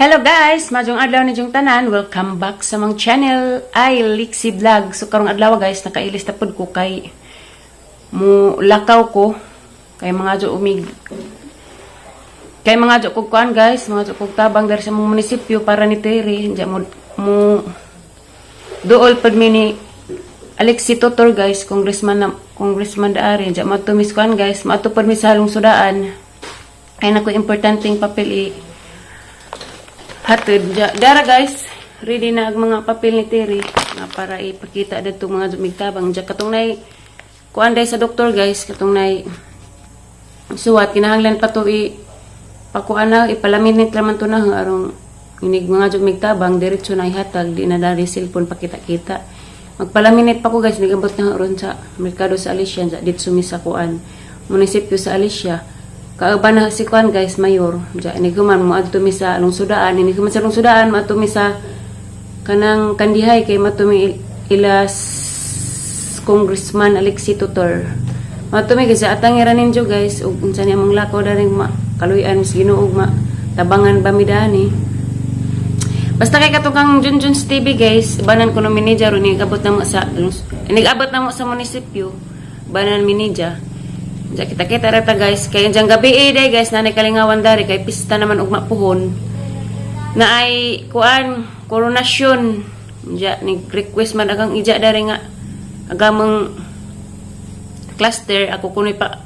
Hello guys, maayong adlaw ninyong tanan. Welcome back sa among channel ay Lixie Vlog. So karong adlaw guys, nakailis na pud ko kay mo lakaw ko kay mga jo umig kay mga jo kog kuan guys, mga jo kog tabang diri sa among munisipyo para ni Terry, diya mo mo duol pud mi ni Alexi Tutor guys, congressman na congressman daari, diya mo tumis kuan guys, maadto pud mi sa lungsodaan. Ay nako, importanteng papel i hatid dara guys. Ready na ang mga papel ni Terry nga para ipakita didto mga dumigtabang. Diya katong nay kuan day sa doktor guys, katong nay suwat, kinahanglan pa to i pakuan na, ipalaminate raman to na aron inig mga dumigtabang diretso na ihatag, di na dari cellphone pakita-kita. Magpalaminate pa ko guys, nigabot na ron sa merkado sa Alicia dito mi sa kuan munisipyo sa Alicia. Kauban na si kuan guys, mayor. Diya iniguman mo adto mi sa lungsodaan, iniguman sa lungsodaan moadto mi sa kanang kandihay kay maadto mi ilas Congressman Alexi Tutor. Maadto mi guys, atang ira ninyo guys ug unsa niya among lakaw daring ma kaluy-an sa Ginoo ug ma tabangan ba mi dani. Basta kay katong kang Junjun's TV guys, banan ko no manager ron inigabot na mo sa inigabot na mo sa munisipyo, banan manager. Diyan kita kita rata guys, kay diyan gabi eh day guys, nanay kalingawan dari kay pista naman ugma puhon. Na ay kuan koronasyon. Diya ni request man agang ija dari nga agamang cluster ako kunoy pa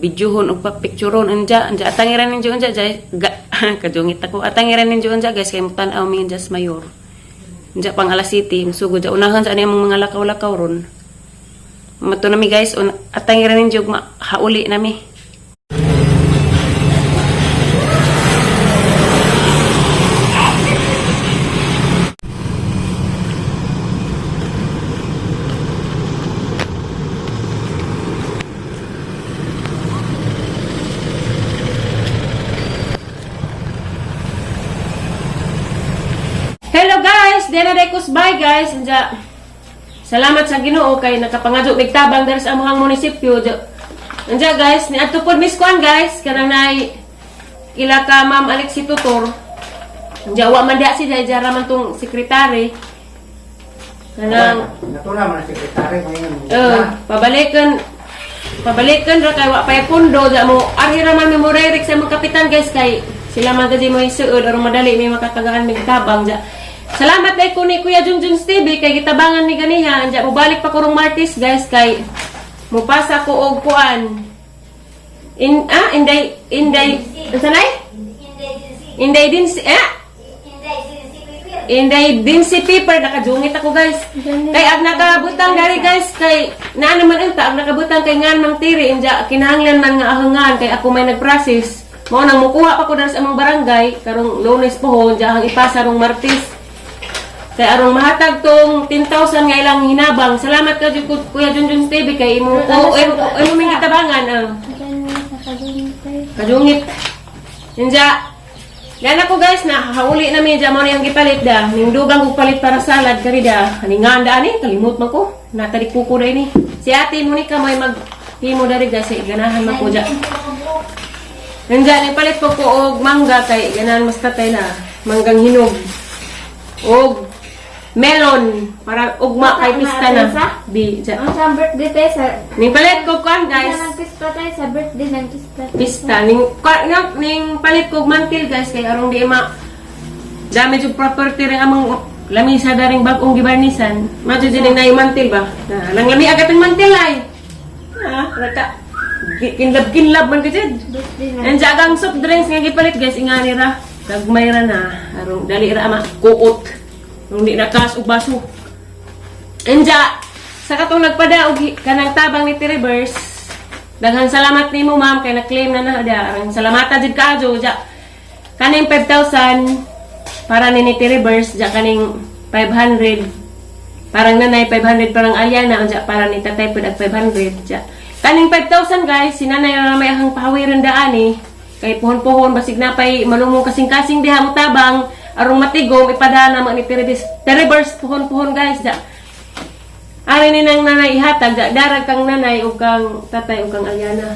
videohon og pa pictureon anja anja atangiran ninyo anja jay ga, kajungit ako atangiran ninyo anja guys kay mutan-aw mi anja sa mayor anja pang Alas City musugod ja unahan sa aniyang mga lakaw-lakaw ron. Mato nami guys, atangiran ninyo ug hauli nami. Hello guys, Dena Dekos, bye guys. Anja. Salamat sa Ginoo kay nakapangadyo mig tabang diri sa among munisipyo. Anja guys, ni adto pod Miss Kuan guys, kanang nay ila ka Ma'am Alexi Tutor. Anja wa man diha si Jara man tong sekretary. Kanang Natura man ang sekretary ngayon. Eh, pabalikan pabalikan ra kay wa pay pundo ja mo arhi ra man mi mo direct sa mga kapitan guys kay sila man gadi mo isuod aron madali may makatagaan mig tabang ja. Salamat dai ko ni Kuya Junjun TV kay gitabangan ni ganiha anja mobalik pa korong Martes guys kay mupasa ko og kuan. In ah inday inday unsa nay? Inday din si ah Inday din si paper nakajungit ako guys. Kay ag nakabutang dari guys kay naa naman unta ag nakabutang kay ngan mang tiri inja kinahanglan man nga ahangan kay ako may nagprocess. Mao nang mukuha pa ko diri sa among barangay karong Lunes pohon diya ang ipasa rong Martes. Kay arong mahatag tong 10,000 nga ilang hinabang. Salamat ka jud Kuya Junjun TV kay imo ko imo, imo ming gitabangan ah. Kajungit. Inja. Yan ako guys, na hauli na mi mo na yung gipalit da. Ning dugang kog palit para salad kari da. Ani nga anda ani, kalimot man ko. Natali kuko da ini. Si Ate Monica may mag himo dari guys, ay ganahan man ko ja. Inja ni palit ko ko og mangga kay ganahan mas tatay na manggang hinog. Og melon para ugma kay pista na. Di ja. Ang sa birthday tayo sa Ning palit ko kuan guys. Ng pista tayo sa birthday ng pista. Pista ning ning palit kog mantil guys kay arong di ma damage og property ring among lamisa daring bag-ong gibarnisan. Madyo din na yung mantil ba na nang lami agad ang mantil ay ha raka kinlab kinlab man ka jud. Birthday ng And agang soft drinks nga gipalit guys, ingani ra gagmay ra na arong dali ra ma kuot nung di na kas og baso. Anja, sa katong nagpada og kanang tabang ni Tiribers, daghan salamat nimo ma'am kay na-claim na na da. Arang salamata jud kaayo ja. Kaning 5,000 para ni Tiribers, ja kaning 500 parang nanay, 500 parang Aliana, unja para ni tatay pud ag 500 ja. Kaning 5,000 guys, si nanay ra may ahang pahawiron daan eh. Kay puhon-puhon basig na pay malumong kasing-kasing diha mo tabang arong matigom ipadana man ni Tiribers. Tiribers puhon-puhon guys ja. Ari ni nang nanay ihatag ja, darag kang nanay ug kang tatay ug kang Aliana.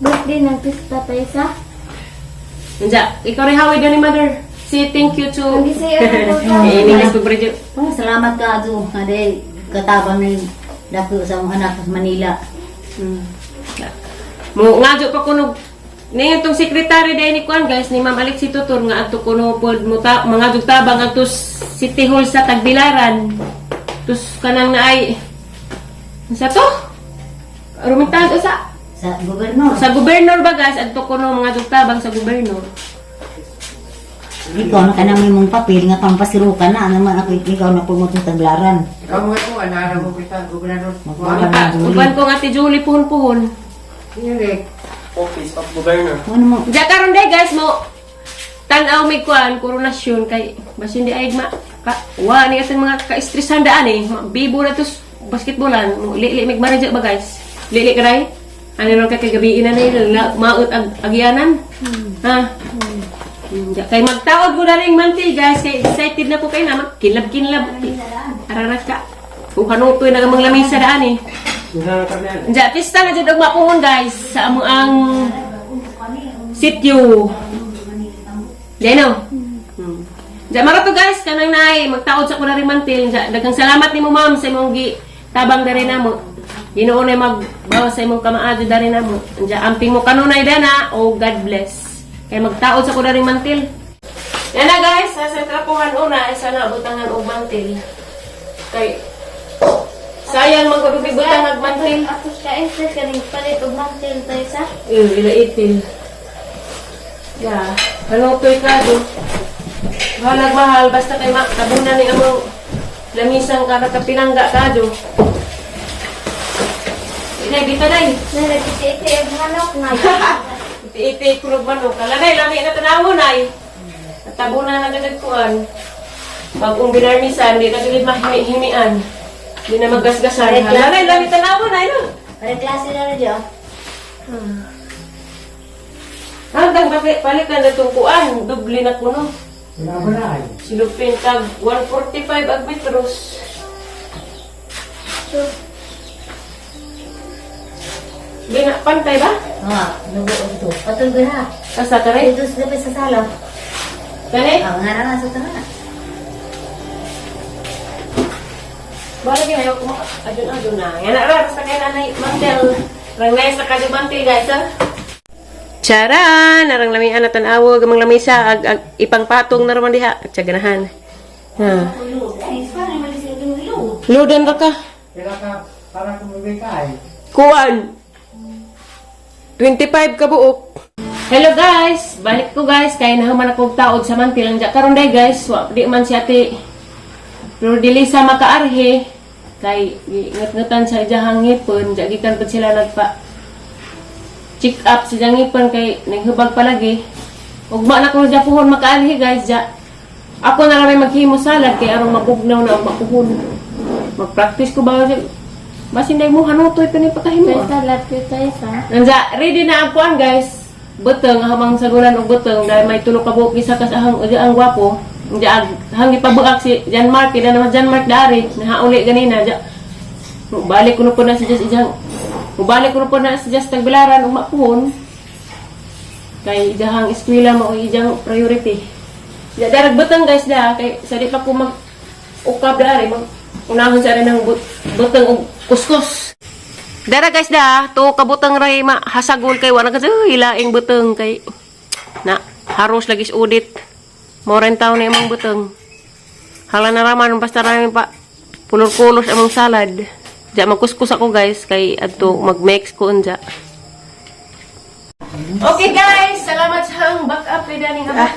Birthday ng pista tayo sa Unja, ikaw rin hawid ni mother. Say thank you to Ang gisaya na po tayo. Iningas ko, Bridget. Oh, salamat ka ato. Ade katabang ni dako sa akong anak sa Manila. Mo ngadyo pa kuno ni itong sekretary dahil ni Kuan, guys, ni Ma'am Alexi Tutor nga adto kuno pod mo ta, mga tabang adto City Hall sa Tagbilaran. Tus kanang naay sa to? Rumintan sa Sa gobernador. sa gobernador ba, guys, adto kuno mga tabang sa gobernador. Ikaw na kanang imong papel nga pampasirukan na naman ako ikaw na pumunta sa Tagbilaran. Ikaw mo ko, anak mo kita, gobernador. Magwala. Ah, uban ko nga ti Julie puhon-puhon. Hindi. Office of Governor. Ano mo? Diya karon day, guys, mo tan-aw may kuan koronasyon kay basin di ay ma ka, wa ni atong mga ka-stressan daan eh. Bibo na tos basketballan mo lili mig manager ba, guys? Lili karay ano ron kay kagabi na na maot ag agyanan ha. Diya, kay magtaod ko na rin mantil, guys, kay excited na ko kay na magkinlab-kinlab ararat ka uhanutoy na ang mga lamisa daan eh. Diya, pista na dyan og mapuhon, guys, sa amo ang sityo. Diyan. Diya, maro to, guys, kanang naay, magtaod sa ko na rin mantil. Diya, daghang salamat nimo, ma'am, sa imong gi tabang diri namo. Ginoo na magbawas sa imong kamaadyo dari namo. Diya, amping mo kanunay dana o God bless. Kay magtaod sa ko na rin mantil. Yan na, guys, sa sentrapuhan una, isa na butangan og mantil. Kay sayang man kung butang og mantil. Ato ka eh, kaning palit og mantel tayo sa. Eh, ila itil. Ya, halutoy ka do. Mahal mahal, basta kay makabunan ni among lamisang karakapinangga ka do. Inay, bita day. Na nagkiti-iti og manok na. Iti-iti kulog manok. Kalanay, lami na tanawon ay. Natabunan na agad kuan. Bagong binarnisan, di na gilid mahimi-himian. Di na magasgasan. Halanay, lami tanawon ay no. Pare klase na rin diyo. Hanggang bakit palitan na itong kuan, dubli na kuno. Wala ba na ay? Silupin tag 145 ag metros. Di na pantay ba? Ah, lugo ito. Patuloy na. Asa kare? Dito sa sa sala. Kani? Ah, nga na sa tara. Wala ginayo ko adun adun na. Yan na ra basta kay nanay mantel. Rang nay sa kadyo mantel, guys, ha. Charan, narang lamian na tan-awo gamang lamisa ag, ag ipangpatong na raman diha at ganahan. Ha. Ay, pa naman sa ilo. Lodan ra ka. Kaya ka, para kumibig ka ay. Kuan. 25 ka buok. Hello, guys, balik ko, guys kay nahuman ako og taod sa mantil ang karon day, guys, wa di man si Ate Flordelisa makaarhe kay ngut-ngutan sa iyahang ngipon, ja gikan pud sila nagpa check up sa iyang ngipon kay naghubag palagi. Ugma na ko ja puhon makaarhe, guys, ja. Ako na lang may maghimo salad kay arong mabugnaw na og mapuhon. Mag-practice ko ba basin day mo hanutoy pa ni pagkahimo. Tayo sa lapit tayo sa. Nanza, ready na ang kuan, guys. Buteng hamang sagulan og buteng dahil may tulo ka buok isa kas ahang uja ang gwapo. Uja ag hangi pabuak si John Mark kina naman John Mark dari nahauli ganina ja. Balik kuno po na si Jess ijang. Balik kuno po na si Jess tagbilaran ug mapuhon. Kay ijahang eskwela mo ijang priority. Ja darag buteng, guys, da kay sa di pa ko mag ukab dari mag unahon sa rin ng buteng og kuskus. Dara, guys, da, to kabutang ray ma hasagol kay wala kasi ilaing buteng kay na haros lagi sa udit. Mo rin taon na imong buteng. Hala na raman basta rami pa pulor-kulos among salad. Diya magkuskus ako, guys, kay adto mag-mix ko unja. Okay, guys, salamat sa ang back up kay Daning Abot.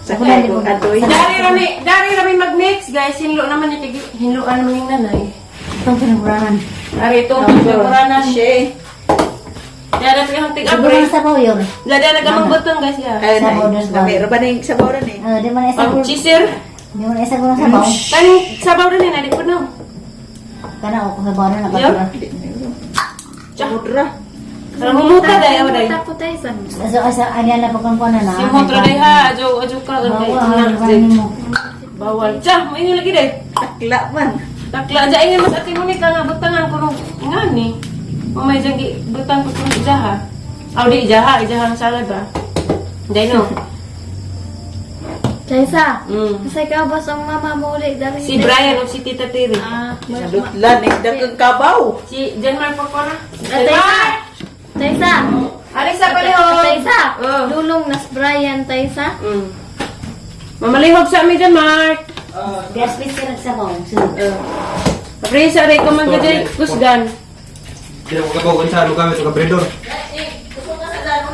Sa kay ko adoy. Dari rami mag-mix, guys. Hinlo naman ni kay hinloan naman yung nanay. Itong pinagurahan. Ari ito, pinaguranan. Dara pa yung tig-abre. Siguro sa sabaw yun. Dada na kamang butong, guys, ya. Ay, Sabaw na sabaw. Meron ba na yung sabaw rin eh? Ah, di man isa Pag cheeser. Di man isa gurong sabaw. Kaning sabaw rin eh, di ko na. Kana ako sabaw na Yo. nakatira. Mudra. Sarang humuta dai aw dai. Tapo tayo sa. So asa alya na pagkon na na. Si mutra dai ha, ajo ajo ka Bawal, dai. mo. Bawal. Tsa, may lagi dai. Takla man. Takla aja ingin mas ati mo ni ka nga butangan kuno ngani. Mamay jang gi butang ko kuno ijaha. Aw di ijaha, ijaha ang salad ba. Dahil no. Taysa. Mm. Kasi ka ba sa mama mo ulit dali. Si Brian o si Tita Terry. Ah, Lutlan, nagdakang kabaw. Si John Mark Pacora. Ah, Taysa. Taysa. Alexa, palihog! Taysa. Oh. Dulong nas Brian Taysa. Mamalihog sa amin dyan, Mark. Gas fit sila sa sabaw. Sunod. Paprisa, rin ko man ka kusgan. Hindi ko kabaw kung saan mo gamit sa kabredor.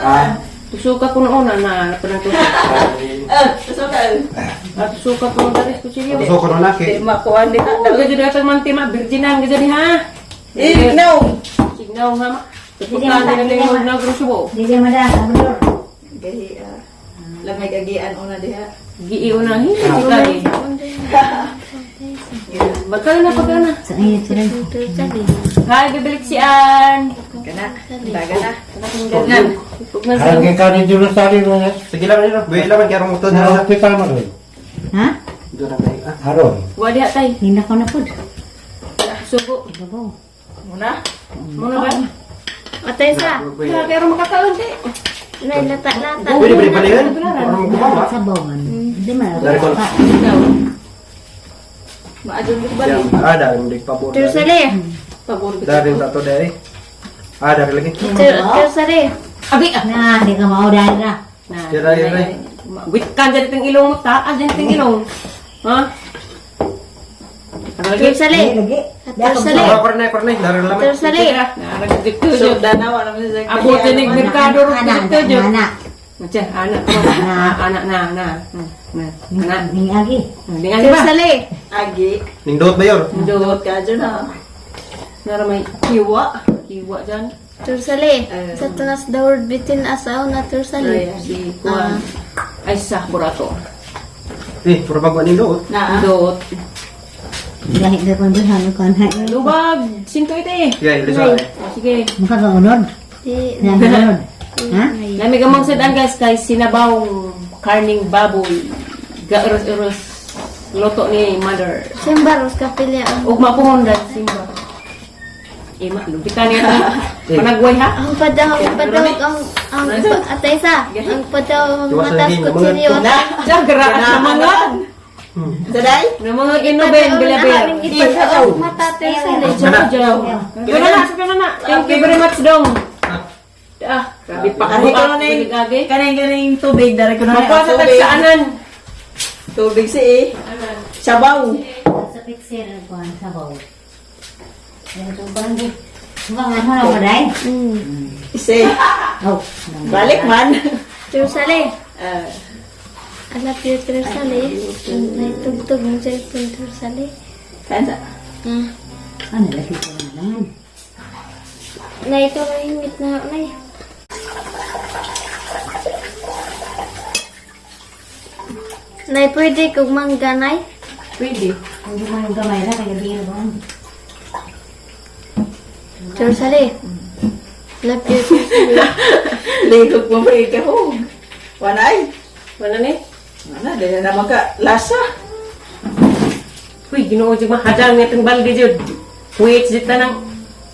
Ah. Tusuka ko noon na na tusok. Eh, suka. Ah, tusuka ko nung taris kutsilyo. Gusto ko na Di laki. makuha ni Oh, gadyo na itong manti ma. Virginan, gadyo ha. Eh, no. Signaw nga ma. Tupukan na lang yung nagrusubo. Di siya madang, abador. Gahi, ah. Lamay gagian una diha. Giiw na, hindi ko lagi. Magkano na, pagkano na. Sa inyo sila. Hi, bibalik si Ann. Kana, daga na. Pugnan. Pugnan sa Harang kay kanin dito sa rin mo na. Sige lang nilo. Buhay lang kaya rong utod na. Na hospital mo rin. Ha? Doon na kayo. Ah. Haron. Wadi ha, tay. Ninda ko na po. Subo. Sabaw. Muna. Muna ba? O Taysa. Kaya kaya makakaon, di. Nay lata-lata. Pwede ba balikan? Para mo kumawa. Sabaw man. Di man. Dari ko. Ikaw. Maadyon ko balik. Yang ah dari mudik pabor. Tersali. Pabor. Dari tato dari. Ah dari lagi. Tersali. Abi, ah. Na, di ka mao dahil na. Na, Yara, yara. Wait ka, dyan itong ilong mo. Taas dyan itong ilong. Ha? Ano lagi? Tersali. Lagi. Tersali. Ah, korne korne dari lang. Tersali. So, danaw, ano mo siya. Abot din ng merkado ro Anak, dito jo. anak. Macam anak ko. Anak na na. Na. Anak. Ning agi. Di nga ba? Tersali. Agi. Nindot ba yor? Dot. Dot ka dyan ah. Nara may Hiwa. hiwa dyan. Tersali. Sa tunas dawr bitin asaw na tersali. Si Kuan. Ay sa burato. Eh, puro bagwa nindot. Na. Dot. Gahi ka kung duhan ko na. Lubag. Sinto ite. Sige, lisa. Sige. Makakaunod. Di. Nanunod. Ha? Lami gamang sedan guys kay sinabaw karning baboy. Gaurus-urus luto ni mother. Simba ros kapilya ang Ugma po dan simba. Ima, lupitan niya. Panagway ha? ang padaw padaw ang atay sa ang padaw ang Iwasan matas din, ko mga seryo. Na. Jagra sa mga Saday. ng mga ginuben bilabil. Ipadaw ang mata tersali. Jaw, jaw. Yun na na, sige na na. Thank you very much, dong. Ah, grabe pa. Ari ko na yung kaning kaning tubig dari ko na Makuha sa tagsaanan. Tubig si eh. Sabaw. Sa pixel ko ang sabaw. Yan ito ba hindi? Mukhang ano na ba dahil? Ise. Oh. Balik man. Tersali. Ah, Alap yung tersali. Nay tugtog ng cellphone tersali. saan sa? Ah. Ano lagi ko na naman. Nay ito mahingit na nay. Nay pwede kog mangga nay. Pwede. Hindi mo yung gamay na kaya biro ba? Tersali. Love you tersali. Lihok mo pa ikahog. Wanay. Wala ni? Mana dili na maka lasa. Uy, ginoo jud mahadang nga itong balde jud. Wait, jud ta ng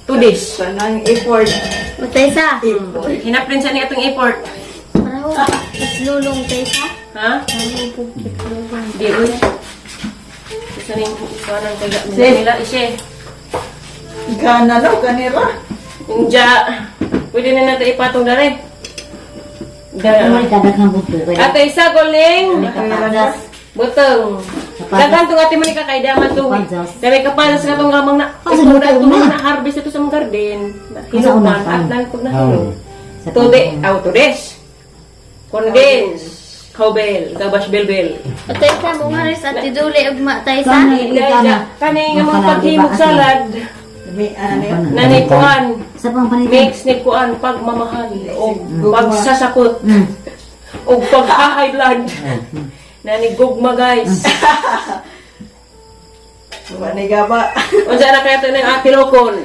2 days. Sanang effort. Matay sa. Effort. Hinap rin siya ni atong effort. Paraho lulong tay sa. Ha? Paraho lulong. Di, uy. Isa ning kuha ng taga nila. Isye. Gana no kanira. Inja. Pwede na natin ipatong na rin. Ano Da. kadag ng buto? Ate isa goling. Kapadas. Butong. Daghan tong ate Monica kay daman to. Kapadas. Dami kapalas nga tong gamang na. Ah, sa Ito na luto itong na. na harvest ito sa mga garden. Sa Hinuman una pa. at nangkog na hinog. Sa Tude, aw tudes. Condense. Cowbell, gabash belbel. Atay sa mo nga rin sa tiduli ug matay sa. Kani. Kani nga mga paghimog salad Mi ano yun? na ni kuan Sa pang panitin. mix ni kuan pagmamahal o pagsasakot o pagha-high blood na ni gugma guys. Wanay gaba. Unsa na kaya to ng ate Lokon?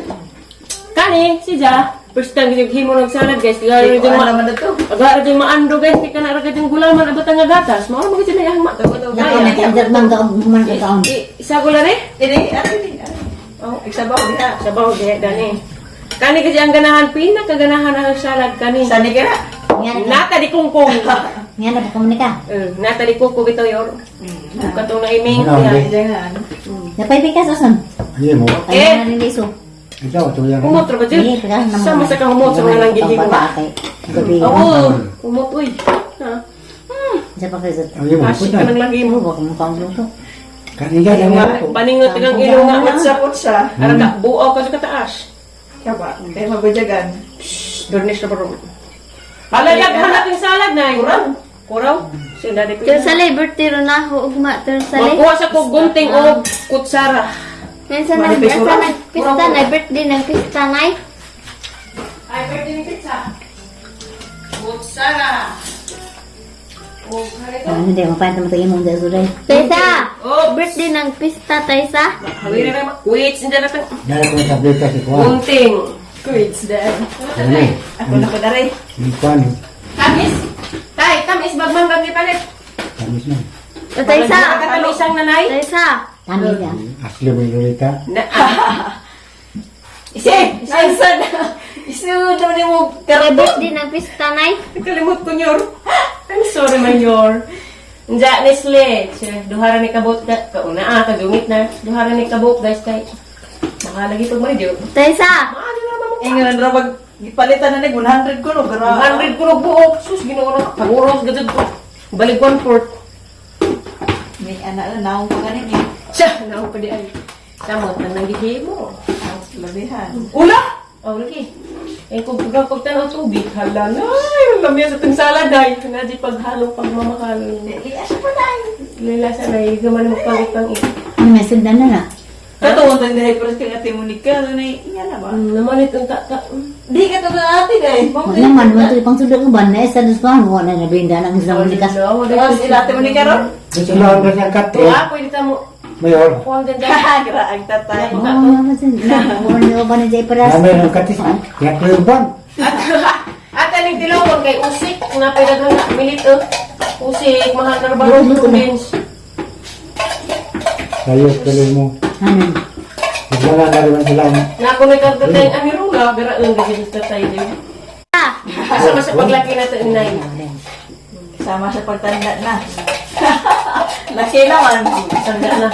Kani si Ja, first time gid himo ng salad guys. Garo Di ko jud ma alam na to. Agara jud maando guys, kay kana ra gid gulaman abot nga gatas. Mao man gid ang ma. Yung man ka man ka taon. Isa gula ni? Ini ano ini? Oh, Iksabaw diha. sabaw diha dani. Kani kasi ang ganahan pinakaganahan ang salad kani. Sani ka na. Yan Nata di kungkong. Nga na pa ka. Eh, Natalie Coco bitaw yor. Katong na iming. Ano, hindi. Jangan. Napay pikas oson. Ayun mo. Ay na rin iso. Ikaw, ito yan. Humot ra ba Dili dyan? pikas na. Sama sa kahumot sa mga langgihim ba? Kay gabi. Oo, humot uy. Ha? Sa pa kay Ayun mo. Asik ka Puta. ng lagi mo. Mo ba kung pang luto. Kaniga lang mo. Paningot lang ilong nga. Putsa, putsa. Ara ka, buaw ka sa kataas. Kaba, kaya mabajagan. Garnish na ba ron? Alayag, hanap yung salad na. Kuraw. Kuraw. Siya dati ko. Tersali, birthday ro na ako, ugma, Tersali. Magkuha sa ko gunting o kutsara. Minsan nag, asa nagpista na, birthday ng pista na. Ay, pwede ni pizza. Kutsara. O, harito. Ano hindi mo pa mo tayo mong dasuray. Taysa! Oh, Birthday ng pista, Taysa. Hawiri na. Wait, hindi na tang. Dahil ko tableta si Juan. Gunting. Quiz dahil. Ano eh? Ako na ko na rin. Ni Juan. Tamis. Tay, tamis bagmang gagi palit. Tamis na. O, Taysa! Katamisang nanay. Taysa! Tami ka. Asli mo yung lolita. Na, ah. Isi! Nansan na! Isi naman yung mo Kay karabot. birthday ng pista na. Nakalimot ko nyor. I'm sorry, Mayor. Nja, Nestle. Siya, duhara ni kabot ka. Kauna ah, kagungit na. Duhara ni kabot, guys, kay. Nakalagi pag maridio. Taysa! Maano na naman mo. Ingan na pag gipalitan na nag 100 ko no. Gara. 100 ko buok. Sus, ginoo na. Panguros, gajud ko. Balik 1/4. May anak na naong pa ganin eh. Siya, naong pa di ay. Samot na nanggihimo. Ang labihan. Ula! Oh, lagi. Eh, kung pag pagtanaw tubig, hala na. Ay, lamya sa tinsalad ay. Nadi paghalong pagmamahal. Lias pa na. Lila sa nay, gaman mo pangit-pangit. Ano may sundan na na. Katuon tayong dahil pero kay Ate Monica, ano na nga na ba? Naman itong ta-ta. Di ka to na ate eh. Wag naman mo ito pang sundot ko ba na isa dos pa mo na nabinda ng isang likas. Tapos ila Ate Monica ron? Dito lang na siyang katre. Ah, pwede ta mo. Mayor. Kuwang din dyan. Graag tatay. Oo, naman sin. Na, mo na ba na jay paras. Dami ng katis. Kaya ko yung ban. At aning tilawon kay usik na pwede na milit oh. Usik, mahal na ba ng province. Sayo, tuloy mo. Ano? Wala na rin sila. Na ako nagkatatay ang amirula, gara ang gagawin sa tatay din. Asa ba sa paglaki natin inay? Sama sa pagtanda na. Laki naman. Tanda na.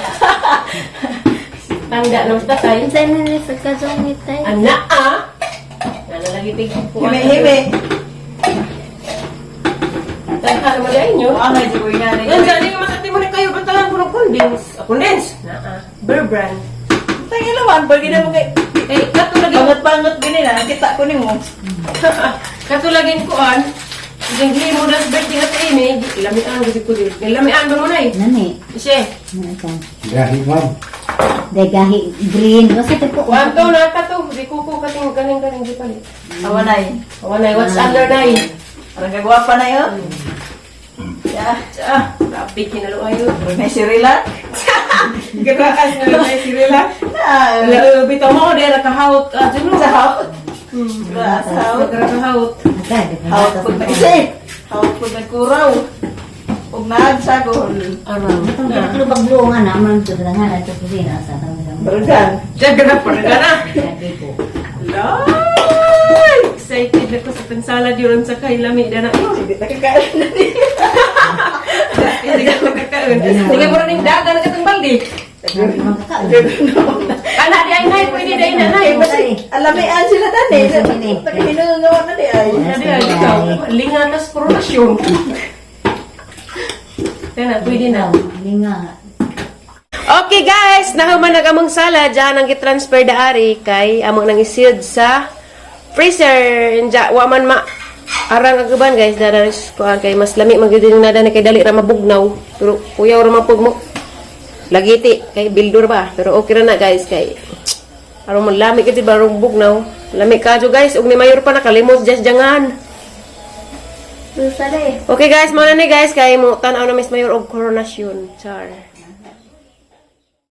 Tanda na sa tatay. Unsay na ni sa kajungit, tay? Ana ah. Nana lagi tig. Hime-hime. Tanda naman dahil nyo. Ang medyo ko nga Yan dyan, hindi masakti mo na kayo. Bantalan ko ng condense. Ah, condense. Naa. Bear Brand. Tangin naman, pag gina mo kay Eh, katulagin pangot-pangot gini na, kita ko nimo. Katulagin ko an. Hindi mo na birthday at ini. Lamian gud ko din. Lamian ba mo na eh? Nani. Isye. Ano ka? Dahil man. Dagahi green. Basta ito po. Kuan to na ka to. Di ko ko kating kaning kaning di palit. Awanay. Awan what's under nay? Parang gagwapa na yun. Yeah. Ah, grabe kinalo ayo. May sirila. Graas na lang si Rila. Na. Bitaw mo di ra kahawt ah dyan Sa hawt. Sa hawt. Ra kahawt. Hawt pag naisip. Hawt pag nagkuraw. Ug nagsagol. Aron. Lubag luongan naman ito nga na ito kusina sa tanggang. Barugan. Diyan ka na parga na. Lay! Excited ako sa pansalad yun sa kay lami na na. Hindi nakakain na niya. Hindi ka nakakaon. Hindi mo rin dagan na katong balde. Kana di ay nay, pwede di ay nanay. Alamian sila tani. Nakahinungawa na di ay. Di ay ikaw. Linganas koronasyon. Kaya na, pwede na. Linga. Okay guys, nahuman nag among sala diyan ang gitransfer daari kay among nang isealed sa freezer. Inja wa man ma arang ang uban guys dara kuan kay mas lami man gyud na dani kay dali ra mabugnaw. Pero kuyaw ra man pug mo. Lagiti kay bildur ba pero okay ra na guys kay aron mo lami gid barong bugnaw. Lami kadyo guys ug ni mayor pa nakalimot just jangan. Tersali. Okay guys, mao na ni guys kay mo tan-aw na Miss Mayor og coronasyon. Char.